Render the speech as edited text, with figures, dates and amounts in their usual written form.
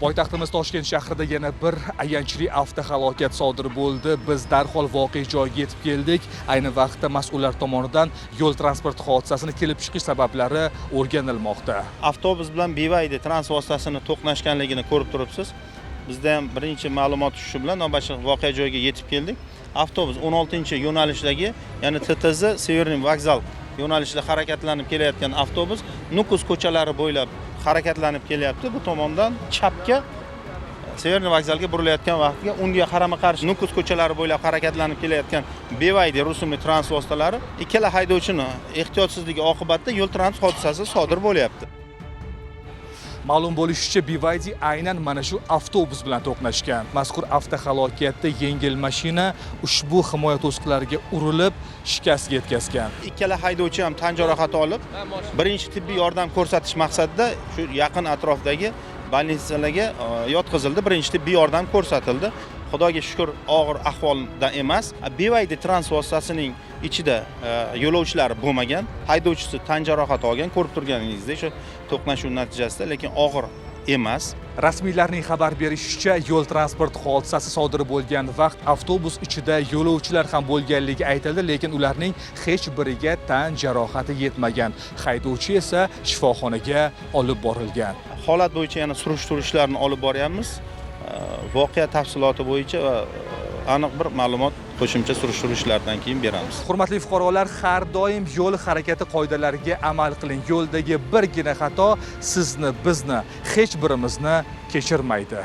Poytaxtimiz Toshkent shahrida yana bir ayanchli avtohalokat sodir bo'ldi. Biz darhol voqea joyiga yetib keldik. Ayni vaqtda mas'ullar tomonidan yo'l transport hodisasini kelib chiqish sabablari o'rganilmoqda. Avtobus bilan BYD trans vositasini to'qnashganligini ko'rib turibsiz. Bizda ham birinchi ma'lumot tushishi bilan navbatchi voqea joyiga yetib keldik. Avtobus 16 yo'nalishdagi, ya'ni TTZ Severniy vokzal yo'nalishida harakatlanib kelayotgan avtobus Nukus ko'chalari bo'ylab harakatlanib kelyapti. Bu tomondan chapga Severniy vokzalga burilayotgan vaqtiga unga qarama-qarshi Nukus ko'chalari bo'ylab harakatlanib kelayotgan BYD rusumli trans vositalari ikkala haydovchini ehtiyotsizligi oqibatida yo'l transport hodisasi sodir bo'lyapti. Ma'lum bo'lishicha, BYD aynan mana shu avtobus bilan to'qnashgan. Mazkur avtohalokatda yengil mashina ushbu himoya to'siqlariga urilib, shikast yetkazgan. Ikkala haydovchi ham tan jarohati olib, birinchi tibbiy yordam ko'rsatish maqsadida shu yaqin atrofdagi больница larga yotqizildi, birinchi tibbiy yordam ko'rsatildi. Xudoga shukur, og'ir ahvolda emas. BYD trans vositasining ichida yo'lovchilar bo'lmagan, haydovchisi tan jarohati olgan, ko'rib turganingizdek shu to'qnashuv natijasida, lekin og'ir emas. Rasmiylarning xabar berishicha, yo'l transport hodisasi sodir bo'lgan vaqt avtobus ichida yo'lovchilar ham bo'lganligi aytildi, lekin ularning hech biriga tan jarohati yetmagan. Haydovchi esa shifoxonaga olib borilgan. Holat bo'yicha yana surishtiruv ishlarini olib boryapmiz. Voqea tafsiloti bo'yicha va aniq bir ma'lumot qo'shimcha surishtiruv ishlaridan keyin beramiz. Hurmatli fuqarolar, har doim yo'l harakati qoidalariga amal qiling. Yo'ldagi birgina xato sizni, bizni, hech birimizni kechirmaydi.